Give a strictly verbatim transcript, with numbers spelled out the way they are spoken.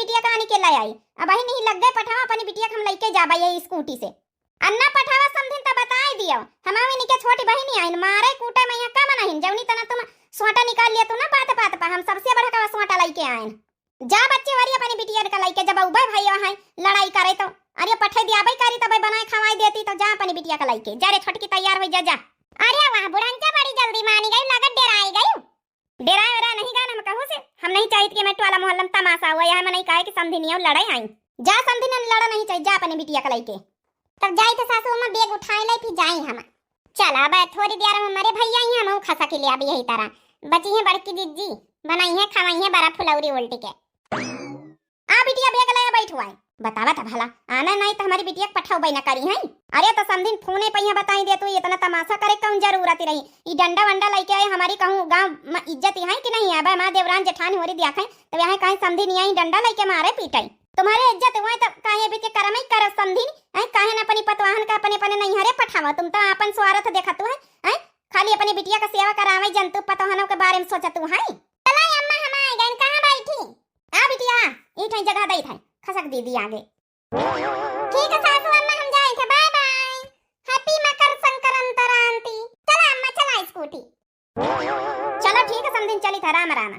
बिटिया का आनी के लै आई। अबहिं नहीं लग गए पठावा, अपनी बिटिया के हम लइके जाबा यही स्कूटी से। अन्ना पठावा समधिन त बताई दियो, हम अउ इनके छोटी बहिनी आइन, मारे कूटे में यहाँ कम नहीं, जौनी तना तुम सोटा निकाल लिया तू ना बात बात पर, हम सबसे बढ़ के सोटा लइके आइन। जा बच्चे वारी अपनी बिटिया का लइके, जब उबे भैया हैं लड़ाई करे तो, अरे पठे दिया भाई करी तब बनाए खवाई देती तो जा अपनी बिटिया का लइके, जा रे छोटकी तैयार हो जा, जा। अरे वाह बुढ़ंचा बड़ी जल्दी मानी गई, लगत डेराई गई। डेराए वेराए नहीं गान हम कहूँ से, हम नहीं चाहित कि मैं टोला मोहल्ला में तमाशा हुआ, यहाँ में नहीं कहे कि समधिनिया लड़ाई आई। जा समधिनिया लड़ा नहीं चाहिए, जा अपने बिटिया का लइके। तब जाई तो सासू अम्मा बैग उठाए लाई फिर जाई हम। चल अब थोड़ी देर में हमारे भैया ही हम खसा के ले आबी यही तरह। बची है बड़की जिज्जी, बनाई है खवाई है बड़ा फुलौरी उल्टी के। आ बिटिया बैग ले बैठ हुआ है। बतावा था भला, आना नहीं तो हमारी बिटिया के पठौबे न करी है। अरे तो समधिन फोने पे यहाँ बताई दे तू, इतना तमाशा करे कौन जरूरत रही? ई डंडा वंडा लइके आए हमारी कहूँ गाँव में इज्जत है कि नहीं? अब माँ देवरान जेठान होरी दिया है, तब यहाँ कहीं समधिन आई डंडा लइके मारे पीटे। तुम्हारे इज्जत हुआ तो काहे बीच करम ही करब समधिन? हैं, काहे न अपनी पतवाहन का अपने अपने नैहरे पठावा? तुम तो अपन स्वार्थ देखत हो, हैं? खाली अपनी बिटिया का सेवा करावे जनतू पतवाहनों के बारे में सोचत हो, हैं? चलाई अम्मा हम आए गए, कहाँ बैठी? आ बिटिया, ई ठाई जगह दई ठाई, खसक दीदी आगे। ठीक है सासू अम्मा, हम जाए थे, बाय बाय। हैप्पी मकर संक्रांति। चला अम्मा, चला स्कूटी। चलो ठीक है समधिन, चली था, राम राम।